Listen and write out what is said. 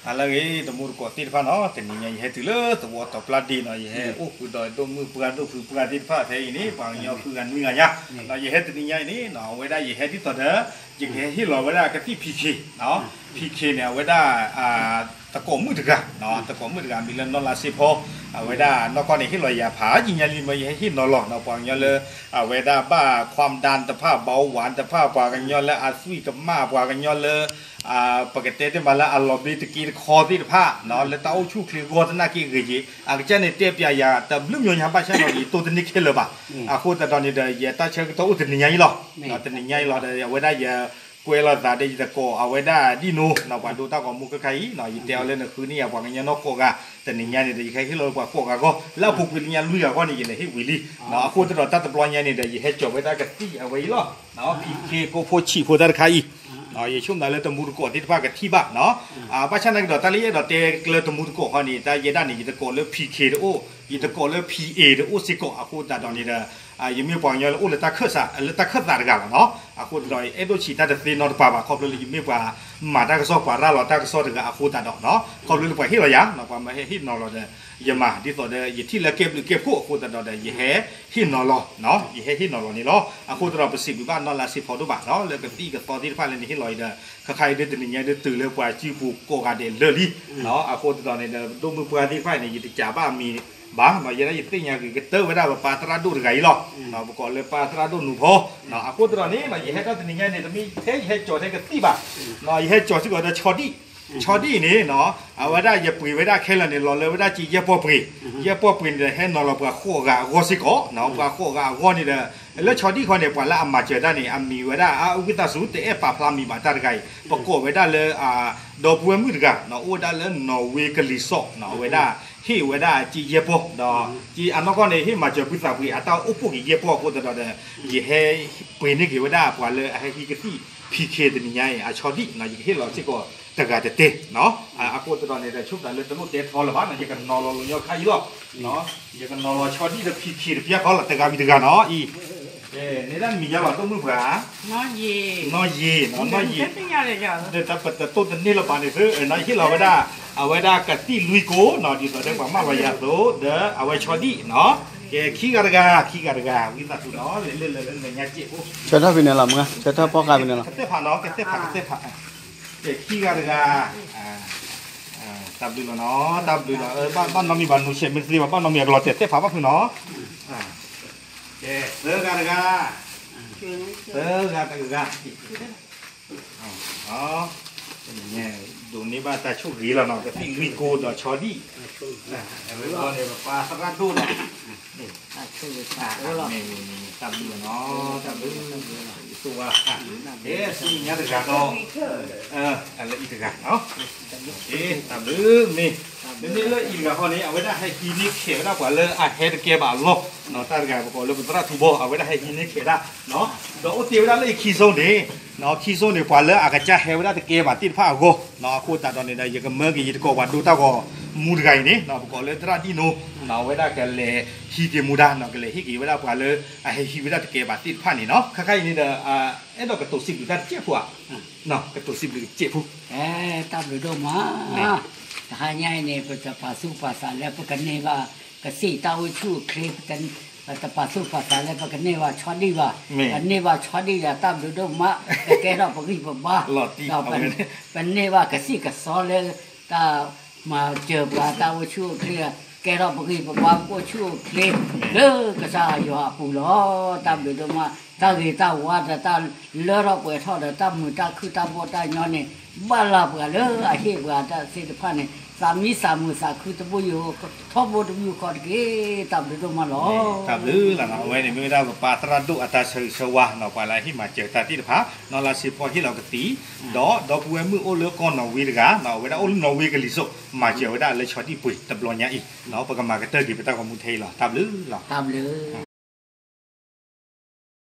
ဟါလၢအဂ့ၤ တမူတကိးသ့ၣ်တဖၣ်နီၤ, တနံၤညါယဟဲတုၤလၢသဝီတီၤပျၢ်ဒ့နီၤ, ယဟဲအိၣ်ဃုာ်ဒီးဒိၣ်မုၢ်ပှၢ်ဒိၣ်ဖုပှၢ်သ့ၣ်တဖၣ်ဖဲအံၤန့ၣ် ပှၤကညီဃုဂၤနွံဂၤညါ, ဒီးယဟဲတနံၤညါအံၤန့ၣ်နီၤ အဝဲဒၣ်ယဟဲဒ်သိးဒီး ယကဟဲဟ့ၣ်လီၤဝဲဒၣ်ကသံၣ် ဖံခ့, ဖံခ့န့ၣ် အဝဲဒၣ် သကိးမုၣ်တဂၤ, သကိးမုၣ်တဂၤ မံၤလၢနီၢ်လါစ့ဖီ, အဝဲဒၣ်နီၢ်ကီၢ်န့ၣ် ဟ့ၣ်လီၤယၤဖးယံာ်ညါလံ မ့ၢ်ယဟဲဟ့ၣ်နီၤလီၤနီၤ, ပှၤကညီလၢ အဝဲဒၣ်ဘၣ် ความดัน တဖၣ် เบาหวาน တဖၣ် ပှၤကညီလၢအသွံၣ်ကမၣ် ပှၤကညီလၢ ပကတဲတ့ၢ်မးလၢအလီၤဘျ့တက့တခီသ့ၣ်တဖၣ် လၢတၢ်အိၣ်ဆူၣ်အိၣ်ချ့အဂီၢ်သနာ်က့ဂ့ၤက့ၤ အကစၢ်န့ၣ်တဲပျးယၤတဘျုးမံၤညါ ဘၣ်ဆၣ်ဒီးယတိၢ်တန့ၢ်ခဲလၢာ်ဘၣ်, အဃိသတးဒီးန့ၣ်ဒီး ယတၢ်ဆၢကတီၢ်အိၣ်တနံၤညါအံၤလီၤ, တနံၤညါအံၤလီၤဒီး အဝဲဒၣ်ယကွဲးလီၤသးဒီးယသကိး အဝဲဒၣ်ဒ်နိ ပှၤဒိတၢ်ဂီၤမူခဲခါအံၤ ယတဲအီၤလၢနဃုန့ၢ်ယၤပှၤကညီနီၢ်ကိးဂၤ, တနံၤညါန့ၣ်ဒီး ယကဟဲဟ့ၣ်လီၤပှၤကိးဂၤဂီၢ် လၢအပူၤကွံာ်လၢညါလွံၢ်ဂၤဂီၢ်န့ၣ် ယလဲၤဟ့ၣ်ဝံၤလံ, အဃိသတးဒီးတၢ်တဘျီညါန့ၣ်ဒီး ယဟဲကၠီၤဝဲဒၣ်ကသံၣ်အဝဲအံၤလီၤ, ဖံခ့ကိးဖိဆံးဖိတၢ်တခါအံၤ ယဆိကမိၣ်လၢတမူတကိးသ့ၣ်တဖၣ်ကထံၣ်ဘၣ်နီၤ, ဘၣ်ဆၣ်သနာ်က့ဒီး တၢ်လၢယအဲၣ်ဒိးတဲကျၢတမူတကိးဃီန့ၣ် တၢ်ယဲဒၣ်န့ၣ် ယတကိးလၢ ဖံခ့ တအိၣ်, ယတကိးလၢ ဖံအ့ တအိၣ်စ့ၢ်ကီး အဃိသတးဒီးန့ၣ်ဒီး ယမ့ၢ်ပှၤကညီလၢအိၣ်လၢတၢ်ခၢၣ်စး လၢတၢ်ခၢၣ်သးတဂၤလီၤနီၤ, အဃိသတးဒီး အဲၣ်ဒိးဆံးတၢ်တသ့နီတပၤဘၣ် ခီဖျိလၢယမ့ၢ်ပှၤမၤတၢ်ကစီၣ် ပှၤရၤလီၤတၢ်ကစီၣ်တဂၤအဃိသတးဒီးနီၤ, ခီဖျိလၢပှၤဟ့ၣ်လီၤယၤ ပှၤမၢဟဲဟ့ၣ်နီၤလီၤဒီး ယမၤဒ်သိးဒီး ယထံၣ်လၢကဲဘျုးကဲဖှိၣ်အဃိသတးဒီး ယဟဲဟ့ၣ်နီၤလီၤ, ယဟဲဟ့ၣ်နီၤလီၤန့ၣ်လီၤ, အဃိသတးဒီး ပစံးဘျုးဘၣ်နီၢ်လါစ့ဖီဒိၣ်ဘၣ်နီၤ လၢကသံၣ်ကသီသ့ၣ်တဖၣ်လၢနဟ့ၣ်လီၤအံၤဒီး ခဲခါအံၤဒ်တနံၤညါဒ်တုၤလၢပှၤစုပူၤကိးဂၤဒဲးလၢာ်လံ, အဃိသတးဒီးန့ၣ်ဒီး ဒိၣ်မုၢ်ပှၢ်သ့ၣ်တဖၣ်အံၤန့ၣ် ယတကးဘၣ်အမံၤဘၣ်နီၤ, ယဲဒၣ်ယသ့ၣ်ညါဂ့ၤကတၢၢ်ဝဲဒၣ်ပပၢ်သရၣ်ဒိၣ်တဂၤအံၤလီၤ, ပကိးလၢပၢ်သရၣ်ဒိၣ်နူၤဖီ, အဃိသတးဒီးန့ၣ် ယဟဲတၢ်တနံၤညါန့ၣ် တမ့ၢ်ထဲယဟဲကၠီၤထဲကသံၣ်ဘၣ်, ယဟဲကၠီၤစ့ၢ်ကီးဒီးဆီဒံၣ်, ဆီဒံၣ်န့ၣ်နီၤ အဝဲဒၣ်ယပှ့ၤဝဲဒၣ်ခဲလၢာ်န့ၣ် လီၤလၢဝဲဒၣ်က့ယဲၢ်ပီၢ်ပှ့ၤ, ယဲၢ်ပီၢ်ပှ့ၤန့ၣ်ဒီး ဟဲနီၤလီၤပှၤဃိးဂၤအဂီၢ်စ့ၢ်ကီး, ပှၤဃိးဂၤအဂီၢ်န့ၣ်ဒီး လၢဆီဒံၣ်ခီန့ၣ် ပှၤလၢအမၤစၢၤတၢ်န့ၣ် အမံၤဝဲဒၣ် အဝံသးစူၤ တအဲၣ်ပာ်ဖျါမံၤဘၣ်တၢ်တဂၤအံၤ, ပကိးဝဲဒၣ်လၢ ဒီပုၢ်ဝဲၢ်မုၣ်တဂၤ အိၣ်ဝဲဒၣ်လၢနီၣ်ဝ့ကလံၤစိးနီၤ, အဝဲဒၣ် ဟ့ၣ်ဝဲဒၣ်က့ယဲၢ်ပီၢ် ဒီးက့အနီၢ်ကီၢ်န့ၣ် ဟ့ၣ်မၤစၢၤဖုသးပှ့ၤ အတၢ်အိၣ်ဖှိၣ်က့ၤယဲၢ်ပီၢ်အဃိသတးဒီး ယဟဲပှ့ၤန့ၢ်က့ၤဝဲဒၣ်ပှၤလၢအဟဲဟံးကသံၣ် ဖံခ့တနံၤညါအံၤ အဆီဒံၣ်နီၤ, ယကဟ့ၣ်လီၤစ့ၢ်ကီးတဂၤတတဲနီၤ, အဃိသတးဒီးန့ၣ်ဒီး ဆိကမိၣ်လၢတလိၣ်တဲထီလၢၤဘၣ်နီၤ, ယကနီၤလီၤလီၤညီခါအံၤလီၤ, ယကနီၤလီၤဆီဒံၣ်ဒီးဖံခ့တပျၢ်ဃီလီၤ တဂၤဝံၤတဂၤနီၤအံၤ, န့ၣ်ဒၣ်မံၤယါလီၤ ဒိၣ်မုၢ်ပှၢ် နီၢ်ယ့ၤ, နီၢ်ယ့ၤ, ယဟ့ၣ်လီၤဝဲဒၣ် အဝဲဒၣ်ကသံၣ်လွံၢ်ကိးနီၤ, ဒ်သိးဒီးပှၤမၢလီၤယၤအသိး ဒီးအဝဲဆီဒံၣ်နီၤ, ကဲခံဂၤတဂၤ ခံဂၤတဂၤ ဝံသးစူၤနီၤ, လၢလၢလၢလၢညါစဲးဖိ, ဆၢထၢၣ်ဖဲန့ၣ်လီၤမ့ၢ် ဆၢထၢၣ်ဖီၣ်ဃာ်ဖဲန့ၣ်လီၤ, ကသဲၣ်ဖးနီၤ ကသဲၣ်ဖး ကသဲၣ်ဖး, ကဲခံဂၤတဂၤ တၢ်ဘျုးလီၤနီၤ တၢ်ဘျုးလီၤ, ဘၣ်နီတမံၤဘၣ် နူၤဆဲးမ့ၢ်သ့ဘၣ် ဘၣ်နီတမံၤအကလီၤတဲာ် သဲၣ်ဖးဘၣ်ဖုနီၤ, ကဲသၢဂၤတဂၤ, သၢဂၤတဂၤ ဒိးန့ၢ်ဘၣ်တၢ်ဆိၣ်ဂ့ၤလီၤနီၤ, ကသံၣ်လွံၢ်ကိးဒီးဆီဒံၣ်, အဝဲန့ၣ်ပပၢ်သရၣ်ဒိၣ်နီၤ, မ့ၢ်မ့ၢ်မ့ၢ် တၢ်ဘျုးလီၤနီၤ တၢ်ဘျုး, ယဆိၣ်ဝါ, ကဲဆူညါတဂၤဒီး, လၢအံၤတဂၤနီၤ, တၢ်ဘျုးမ့ၢ်, မ့မ့ၢ်လၢအံၤတဂၤဃီန့ၣ် အဝဲဒၣ်ဟဲဟံးန့ၢ်ခဲးဝဲဒၣ်ပှၤလၢအဟဲတကဲဘၣ်အလီၢ်, တၢ်တဂၤပကိးလၢပသရၣ်ထူဘီ အဝဲဒၣ်ဟဲဟံးန့ၢ်ခဲးဒၣ်, ဒီးအိၣ်တ့ၢ်ဝဲဒၣ်လၢအံၤခံစိန့ၣ်, ခံစိန့ၣ် ပှၤလၢအကစၢ်ဟဲဝဲဒၣ်တကဲဘၣ်သ့ၣ်တဖၣ်အဂီၢ်, အဃိသတးဒီးန့ၣ်ဒီး ယကမၢက့ၤယတကိးပှၤဒိတၢ်ဂီၤမူတဂၤအံၤန့ၣ် ပကိးလၢသရၣ်ဒံၣ်နိ, အဝဲဒၣ်ကလဲၤဟံးက့ၤမူဒါနီၤ, ကလဲၤဟ့ၣ်က့ၤဝဲဒၣ်ပှၤလၢအဟဲဟံးဝဲဒၣ်တကဲဘၣ်သ့ၣ်တဖၣ်န့ၣ်နီၤ, ခဲခါအံၤန့ၣ်ဒီး အဲၣ်ဒိးကတိၤစံးဘျုးတၢ်တစဲးဖိဧါ, ကတိၤစံးဘျုးတစဲးဖိ, တၢ်ဘျုးဒိၣ်မး, တဟါညါအံၤန့ၣ် ပတပာ်သူၣ်ပာ်သးလၢပကန့ၢ်ဘၣ် ကသံၣ်တၢ်အိၣ်ဆူၣ်အိၣ်ချ့, ပတပာ်သူၣ်ပာ်သးလၢပကန့ၢ်ဘၣ်ဆီဒံၣ်ဘၣ်, ပန့ၢ်ဘၣ်ဆီဒံၣ်ဒီးတၢ်ဘျုးဒိၣ်မး, ကကဲထီၣ်ပဂံၢ်ပဘါ, ဒီးပန့ၢ်ဘၣ်ကသံၣ်ကသီလၢ တၢ်မၤစၢၤပှၤတၢ်အိၣ်ဆူၣ်အိၣ်ချ့, ကဲထီၣ်ပဂံၢ်ပဘါအိၣ်ဆူၣ်အိၣ်ချ့ လၢကစၢ်ယွၤအပူၤလီၤ. တၢ်ဘျုးဒိၣ်မး, တၢ်ဂ့ၤတၢ်ဝါဒီးတၢ်လၢထီၣ်ပှဲၤထီၣ်ဒီးတၢ်မုာ်တၢ်ခုၣ်တၢ်ဘီၣ်တၢ်ညီန့ၣ် ဘၣ်လၢပှၤလၢအဟ့ၣ်ပှၤတၢ်သ့ၣ်တဖၣ်န့ၣ် သးမံသးမုာ်သးခုတဘိယူၢ်ဃီ ထီဘိတဘိယူၢ်ဃီတက့ၢ်. တၢ်ဘျုးဒိၣ်မးလီၤ. တၢ်ဘျုးလီၤနီၤ. အဝဲန့ၣ်မ့ၢ်ဝဲဒၣ်ပပၢ်သရၣ်ဒိၣ်အတၢ်ဆၢဂ့ၤဆၢဝါနီၤ, ပှၤလၢအဟ့ၣ်မၤစၢၤတၢ်သ့ၣ်တဖၣ်, နီၢ်လါစ့ဖီဟ့ၣ်လီၤကသံၣ်, ဒီးဒီပုၢ်ဝဲၢ်မုၣ်အိၣ်လၢကီၢ်နီၣ်ဝ့တဂၤနီၤ, အဝဲဒၣ်အိၣ်လၢနီၣ်ဝ့ကလံၤစိး, မၤစၢၤဝဲဒၣ်လၢဆီဒံၣ်ပှ့ၤတဘျီညါအံၤ, ပကမၤကတၢၢ်က့ၤပတၢ်ဂီၤမူထဲအံၤလီၤ. တၢ်ဘျုးလီၤ. တၢ်ဘျုး